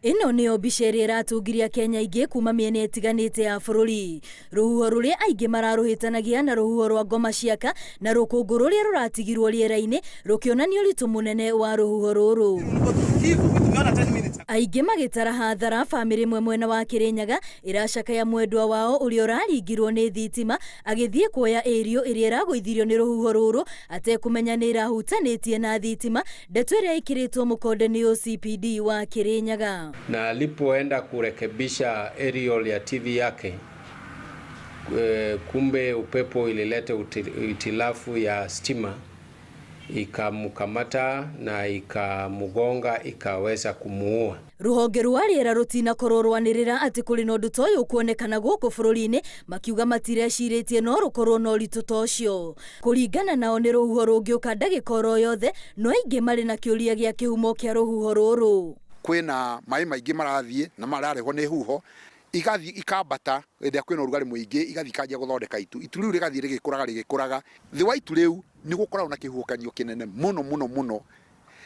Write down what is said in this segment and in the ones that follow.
Ĩno nĩyo mbica ĩrĩa ĩratungirie Akenya aingĩ kuma mĩena ĩtiganĩte ya bũrũri. Rũhuho rũrĩa aingĩ mararũhĩtanagia na rũhuho rwa ngoma ciaka na rũkũngũ rũrĩa rũratigirwo rĩera-inĩ rũkĩonania ũritũ mũnene wa rũhuho rũrũ. Aingĩ magĩtara hathara, bamĩrĩ ĩmwe mwena wa Kĩrĩnyaga ĩracakaya mwendwa wao ũrĩa ũraringirwo nĩ thitima agĩthiĩ kuoya ĩrio ĩrĩa ĩragũithirio nĩ rũhuho rũrũ atekũmenya nĩ ĩrahutanĩtie na thitima, ndeto ĩrĩa ĩkĩrĩtwo mũkonde nĩ OCPD wa Kĩrĩnyaga. Na alipoenda kurekebisha aerial ya TV yake kumbe upepo ilileta itilafu ya stima ikamkamata na ikamgonga ikaweza kumuua. Rũhonge rwa rĩera rũtinakorwo rwanĩrĩra atĩ kũrĩ na ũndũ ta ũyũ ũkuonekana gũkũ bũrũri-inĩ, makiuga matirecirĩtie no rũkorwo na ũritũ ta ũcio. Kũringana nao nĩ rũhuho rũngĩũka ndagĩka oro yothe, no aingĩ marĩ na kĩũria gĩa kĩhumo kĩa rũhuho rũrũ. Kwĩna maĩ maingĩ marathiĩ na mararehwo nĩ huho, igathiĩ ikambata hĩndĩ ĩrĩa kwĩna ũrugarĩ mũingĩ, igathiĩ ikanjia gũthondeka itu. Itu rĩu rĩgathiĩ rĩgĩkũraga rĩgĩkũraga. Thĩ wa itu rĩu nĩ gũkoragwo na kĩhuhũkanio kĩnene mũno mũno mũno,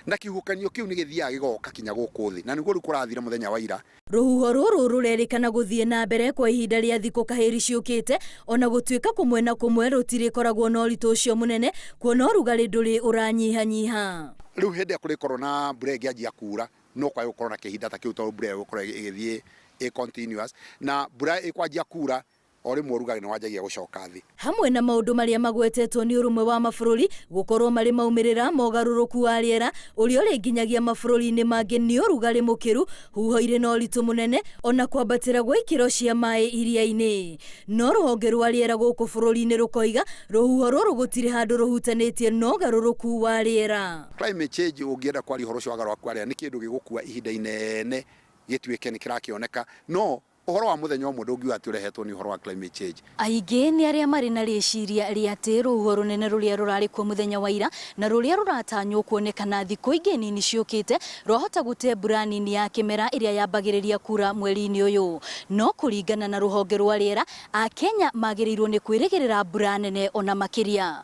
na kĩhuhũkanio kĩu nĩ gĩthiaga gĩgoka kinya gũkũ thĩ, na nĩguo rĩu kũrathire mũthenya wa ira. Rũhuho rũrũ rũrerĩkana gũthiĩ na mbere kwa ihinda rĩa thikũ kahĩri ciũkĩte, ona gũtuĩka kũmwe na kũmwe rũtirĩkoragwo na ũritũ ũcio mũnene, kuona ũrugarĩ ndũrĩ ũranyihanyiha. Rĩu hĩndĩ ĩrĩa kũrĩkorwo na mbura ĩngĩanjia kuura, no kwage gũkorwo na kĩhinda ta kĩu tondũ mbura ĩyo ĩgũkorwo ĩgĩthiĩ ĩ continuous, na mbura ĩkwanjia kuura o rĩmwe ũrugarĩ nĩ wanjagia gũcoka thĩ. Hamwe na maũndũ marĩa magwetetwo nĩ Ũrũmwe wa Mabũrũri gũkorwo marĩ maumĩrĩra ma ũgarũrũku wa rĩera ũrĩa ũrĩ nginyagia mabũrũri-inĩ mangĩ nĩ ũrugarĩ mũkĩru, huho irĩ na ũritũ mũnene ona kwambatĩra gwa ikĩro cia maĩ iria-inĩ. No rũhonge rwa rĩera gũkũ bũrũri-inĩ rũkoiga rũhuho rũrũ gũtirĩ handũ rũhutanĩtie na ũgarũrũku wa rĩera. Climate change ũngĩenda kwaria ũhoro ũcio wa ũgarũrũku wa rĩera nĩ kĩndũ gĩgũkua ihinda inene gĩtuĩke nĩ kĩrakĩoneka no Ũhoro wa mũthenya ũmwe ndũngiuga atĩ ũrehetwo nĩ ũhoro wa climate change. Aingĩ nĩ arĩa marĩ na rĩciria rĩa atĩ rũhuho rũnene rũrĩa rũrarĩ kuo mũthenya wa ira na rũrĩa rũratanywo kuonekana thikũ ingĩ nini ciũkĩte rwahota gũte mbura nini ya kĩmera ĩrĩa yambagĩrĩria kura mweri-inĩ ũyũ. No kũringana na rũhonge rwa rĩera, Akenya magĩrĩirwo nĩ kwĩrĩgĩrĩra mbura nene ona makĩria.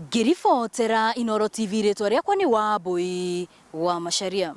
Ngĩribotera Inooro TV rĩtwa rĩakwa nĩ Wambũi wa Macharia.